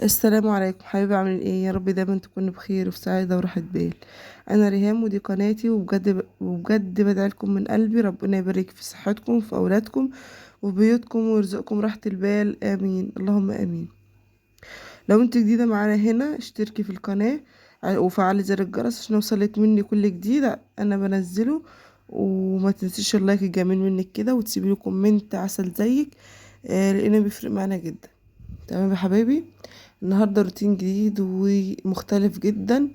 السلام عليكم حبايبي، عاملين ايه؟ يا رب دايما تكونوا بخير وفي سعادة وراحة بال. انا ريهام ودي قناتي، وبجد بدعي لكم من قلبي ربنا يبارك في صحتكم وفي اولادكم وفي بيوتكم ويرزقكم راحة البال، امين اللهم امين. لو انت جديدة معانا هنا اشتركي في القناة وفعلي زر الجرس عشان يوصلك مني كل جديد انا بنزله، وما تنسيش ال like الجميل منك كده وتسيبي لي comment عسل زيك، لان بيفرق معانا جدا. تمام يا حبايبي، النهارده روتين جديد ومختلف جدا،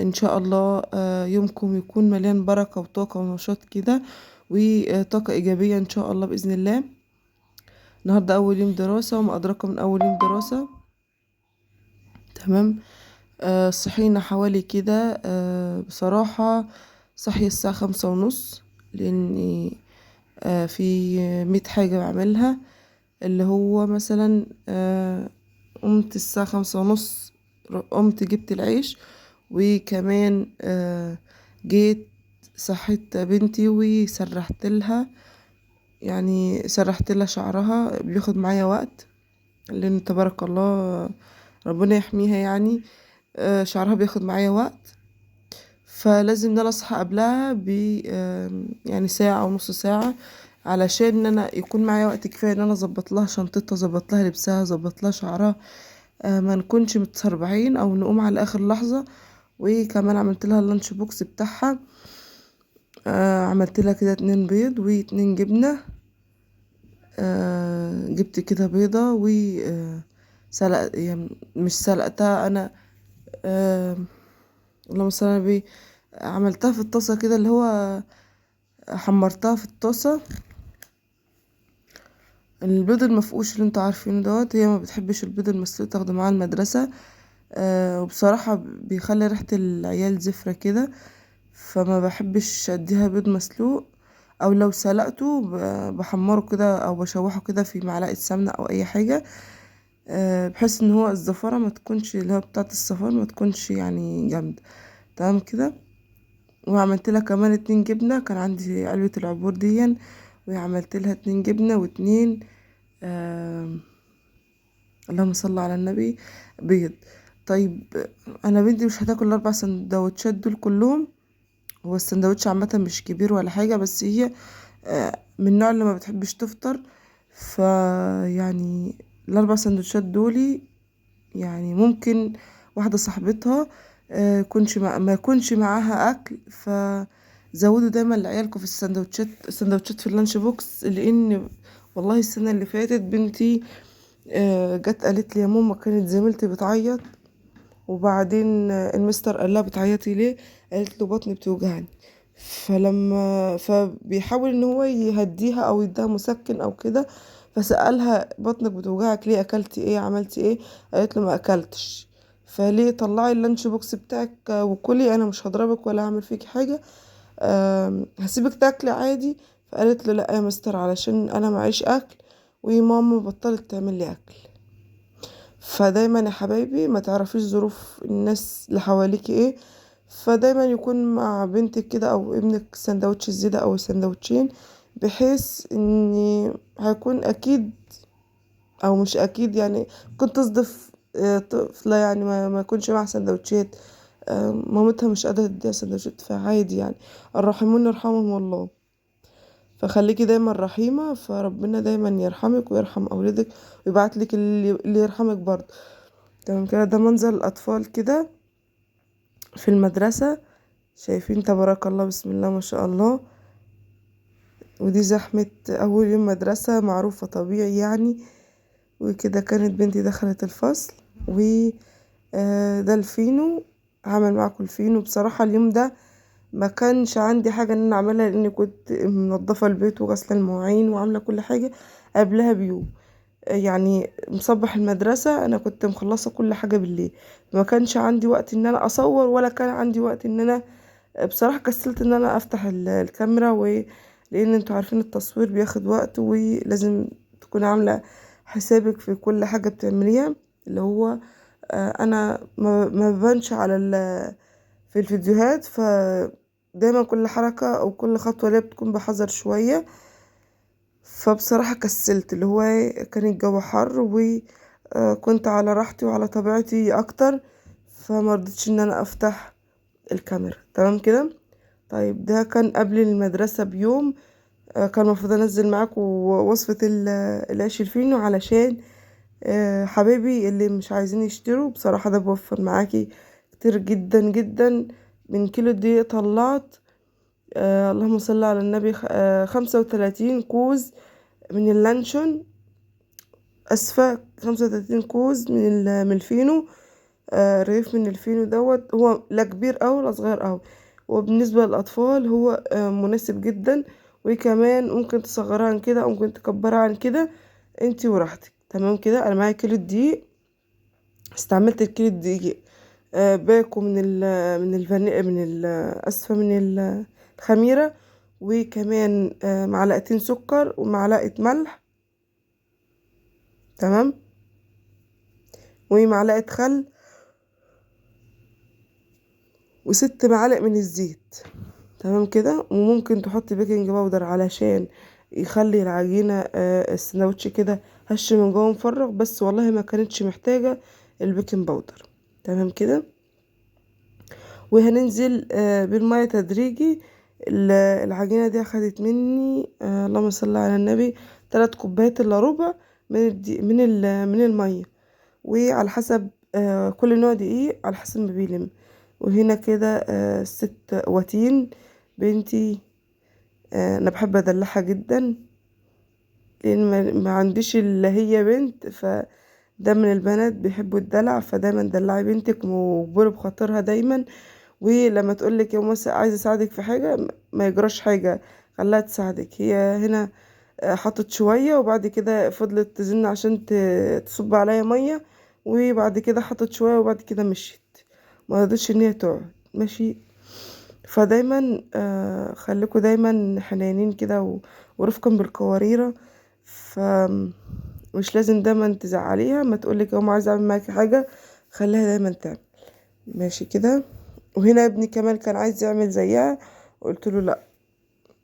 ان شاء الله يومكم يكون مليان بركة وطاقة ونشاط كده وطاقة ايجابية ان شاء الله باذن الله. النهارده اول يوم دراسة وما ادراك من اول يوم دراسة. تمام، صحينا حوالي كده، بصراحة صحي الساعة 5:30، لاني في 100 حاجة بعملها، اللي هو مثلا قمت الساعة 5:30، قمت جبت العيش، وكمان جيت صحيت بنتي وسرحت لها، يعني سرحت لها شعرها، بياخد معايا وقت لان تبارك الله ربنا يحميها، شعرها بياخد معايا وقت، فلازم ان انا اصحى قبلها ب ساعة او نص ساعة، علشان ان انا يكون معايا وقت كفاية ان انا اظبط لها شنطتها، اظبط لها لبسها، اظبط لها شعرها، ما نكونش متسربعين او نقوم على اخر لحظة. وكمان عملت لها ال lunch box بتاعها، عملت لها كده 2 بيض و2 جبنه، جبت كده بيضة و، سلق، يعني مش سلقتها انا، اللهم صل على النبي، عملتها في الطاسه كده، اللي هو حمرتها في الطاسه، البيض المفقوش اللي انتوا عارفينه دوت. هي ما بتحبش البيض المسلوق تاخده معاها المدرسة، وبصراحة بيخلي ريحه العيال زفره كده، فما بحبش اديها بيض مسلوق، او لو سلقته بحمره كده او بشوحه كده في معلقه سمنه او اي حاجة، بحيث ان هو الزفاره ما تكونش، اللي هو بتاعه الصفار ما تكونش جامدة. تمام كده. وعملت لها كمان 2 جبنه، كان عندي علبة العبور دي، وعملت لها 2 جبنه واتنين، اللهم صل على النبي، بيض. طيب انا بنتي مش هتاكل ال4 سندوتشات دول كلهم، هو السندوتش عامة مش كبير ولا حاجة، بس هي من النوع اللي ما بتحبش تفطر، فيعني ال4 سندوتشات دولي ممكن واحدة صاحبتها، ما يكونش معاها اكل، فزودوا دايما لعيالكم في السندوتشات في ال lunch box، لان والله السنة اللي فاتت بنتي، جت قالت لي يا ماما كانت زميلتي بتعيط، وبعدين المستر قال لها بتعيطي ليه؟ قالت له بطني بتوجعني. فبيحاول ان هو يهديها او يديها مسكن او كده، فسألها بطنك بتوجعك ليه؟ اكلتي ايه؟ عملتي ايه؟ قالت له ما اكلتش. فليه؟ طلعي ال lunch box بتاعك وكلي، انا مش هضربك ولا هعمل فيك حاجة، هسيبك تاكلي عادي. فقالت له لا يا مستر، علشان انا معيش اكل وماما بطلت تعمل لي اكل. فدايما يا حبايبي ما تعرفيش ظروف الناس اللي حواليكي ايه، فدايما يكون مع بنتك كده او ابنك سندوتش زيادة او سندوتشين، بحيث ان هيكون اكيد او مش اكيد، ممكن تصدف، طفلة ما يكونش معاها سندوتشات، مامتها مش قادرة تديها سندوتشات، فعادي الراحمون يرحمهم الله. فخليكي دايما رحيمة، فربنا دايما يرحمك ويرحم أولادك ويبعت لك اللي يرحمك برضه. تمام كده. ده منظر الأطفال كده في المدرسة، شايفين تبارك الله بسم الله ما شاء الله. ودي زحمة أول يوم مدرسة معروفة طبيعي. وكده كانت بنتي دخلت الفصل، و، ده الفينو، هعمل معاكم الفينو. بصراحة اليوم ده ما كانش عندي حاجة ان انا اعملها، لاني كنت منظفة البيت وغاسلة المواعين وعاملة كل حاجة قبلها بيوم، مصبح المدرسة انا كنت مخلصة كل حاجة بالليل، ما كانش عندي وقت ان انا اصور، ولا كان عندي وقت ان انا بصراحة كسلت ان انا افتح الكاميرا، لان انتوا عارفين التصوير بياخد وقت ولازم تكون عاملة حسابك في كل حاجة بتعمليها، اللي هو، انا ما ببانش على في الفيديوهات، فدايما كل حركة او كل خطوة ليا بتكون بحذر شوية. فبصراحة كسلت، اللي هو كان الجو حر كنت على راحتي وعلى طبيعتي اكتر، فما رضيتش ان انا افتح الكاميرا. تمام كده. طيب ده كان قبل المدرسة بيوم، كان المفروض انزل معاكم وصفة العيش الفينو علشان حبايبي اللي مش عايزين يشتروا. بصراحة ده بوفر معاكي كتير جدا جدا. من كيلو دقيق طلعت اللهم صل على النبي 35 كوز من اللانشون، اسفة 35 كوز من الفينو، رغيف من الفينو دوت، هو لا كبير أوي ولا صغير أوي، وبالنسبة للأطفال هو مناسب جدا، وكمان ممكن تصغرها عن كده أو ممكن تكبرها عن كده، انتي وراحتك. تمام كده. أنا معايا كيلو دقيق، استعملت الكيلو دقيق باكو من ال من الفاني من ال اسفة من الخميرة، وكمان معلقتين سكر ومعلقة ملح، تمام، ومعلقة خل، و6 معالق من الزيت. تمام كده. وممكن تحطي baking powder علشان يخلي العجينة السندوتش كده هش من جوه مفرغ، بس والله ما كانتش محتاجة ال baking powder. تمام كده. وهننزل بالمية تدريجي. العجينة دي اخدت مني اللهم صل على النبي 3 كوبايات الا ربع من المية، وعلى حسب كل نوع دقيق على حسب ما بيلم. وهنا كده الست واتين بنتي، انا بحب ادلعها جدا لان ما عنديش الا هي بنت، فده من البنات بيحبوا الدلع، فدايما دلعي بنتك وجبري بخاطرها دايما. ولما تقولك يا ماما عايزه اساعدك في حاجه ما يجراش حاجه، خليها تساعدك. هي هنا حطت شويه وبعد كده فضلت تزن عشان تصب عليا ميه، وبعد كده حطت شويه وبعد كده مشيت، ما رضتش ان هي تقعد ماشي. فدايما خليكوا دايما حنينين كده ورفقا بالقوارير، فمش لازم دايما تزعليها، ما تقولك يا ماما عايزه اعمل معاكي حاجه خليها دايما تعمل ماشي كده. وهنا ابني كمان كان عايز يعمل زيها، قلت له لا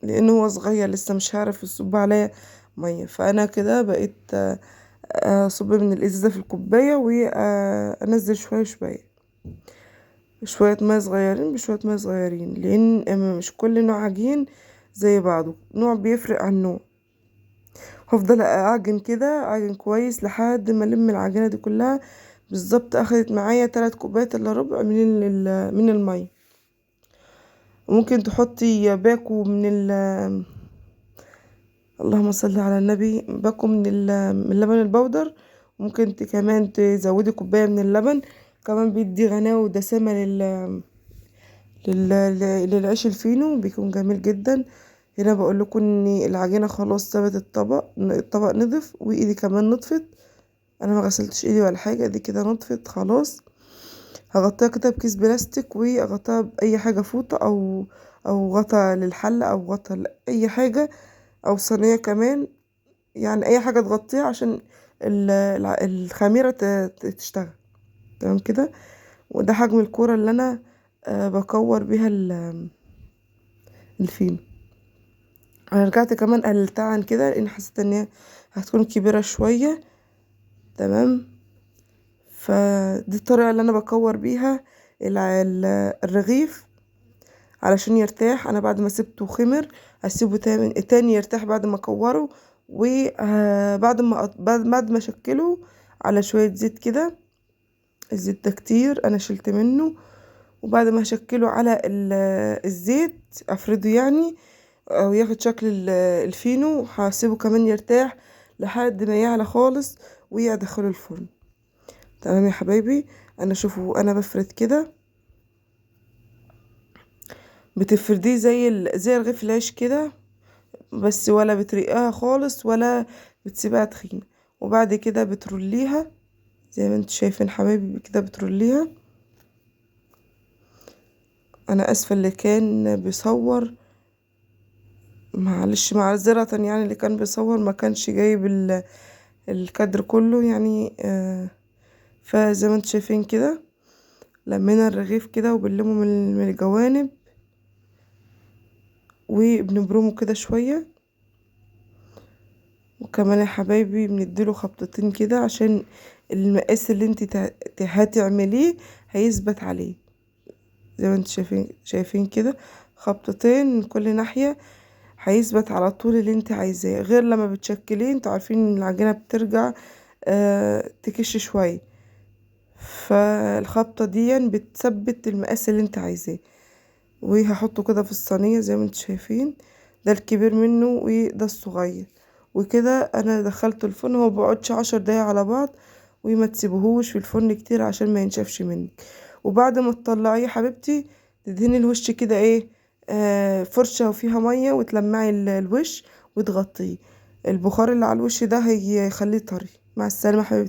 لانه هو صغير لسه مش هيعرف يصب عليا ميه، فانا كده بقيت اصب من الازازه في الكوبايه وانزل شويه شويه، شويه ميه صغيرين بشويه ميه صغيرين، لان مش كل نوع عجين زي بعضه، نوع بيفرق عن نوع. هفضل اعجن كده، اعجن كويس لحد ما الم العجينه دي كلها. بالظبط اخدت معايا 3 كوبايات الا ربع من الميه. ممكن تحطي باكو من اللهم صل على النبي، باكو من اللبن البودر، ممكن كمان تزودي كوبايه من اللبن، كمان بيدي غناوه ودسامه للعيش الفينو، بيكون جميل جدا. هنا بقول لكم ان العجينه خلاص سابت الطبق، الطبق نضف وايدي كمان نضفت، انا ما غسلتش ايدي ولا حاجه، دي كده نضفت خلاص. هغطيها كده بكيس بلاستيك، واغطيها باي حاجه، فوطه او غطا للحله او غطا لاي حاجه او صينيه كمان، يعني اي حاجه تغطيها عشان الخميره تشتغل. تمام كده. وده حجم الكوره اللي انا بكور بيها الفينو. انا رجعت كمان قللتها عن كده لان حسيت ان هي هتكون كبيره شويه. تمام. فدي الطريقه اللي انا بكور بيها الرغيف علشان يرتاح. انا بعد ما سبته خمر هسيبه تاني يرتاح بعد ما اكوره، وبعد ما اشكله على شويه زيت كده، الزيت ده كتير انا شلت منه، وبعد ما اشكله على الزيت افرده يعني او ياخد شكل الفينو، هسيبه كمان يرتاح لحد ما يعلى خالص وادخله الفرن. تمام يا حبايبي. انا شوفوا انا بفرد كده، بتفرديه زي رغيف العيش كده بس، ولا بترقيها خالص ولا بتسيبها تخينه، وبعد كده بتروليها زي ما انتوا شايفين حبايبي كده بتروليها. انا اسفه اللي كان بيصور، معلش معذره، يعني اللي كان بيصور ما كانش جايب الكادر كله يعني. فزي ما انتوا شايفين كده لمينا الرغيف كده وبنلمه من الجوانب وبنبرمه كده شوية. وكمان يا حبايبي بنديله خبطتين كده عشان المقاس اللي انت هتعمليه هيثبت عليه زي ما انتوا شايفين كده. خبطتين من كل ناحية هيثبت على طول اللي انت عايزاه، غير لما بتشكليه انتوا عارفين ان العجينة بترجع تكش شوية، فالخبطة دي بتثبت المقاس اللي انت عايزاه. وهحطه كده في الصينية زي ما انتوا شايفين، ده الكبير منه وده الصغير. وكده انا دخلته الفرن، هو مبيقعدش 10 دقايق على بعض، وما تسيبهوش في الفرن كتير عشان ما ينشفش منك. وبعد ما تطلعيه يا حبيبتي تدهني الوش كده ايه، فرشة وفيها مية، وتلمعي الوش وتغطيه. البخار اللي على الوش ده هيخليه طري. مع السلامة حبيبتي.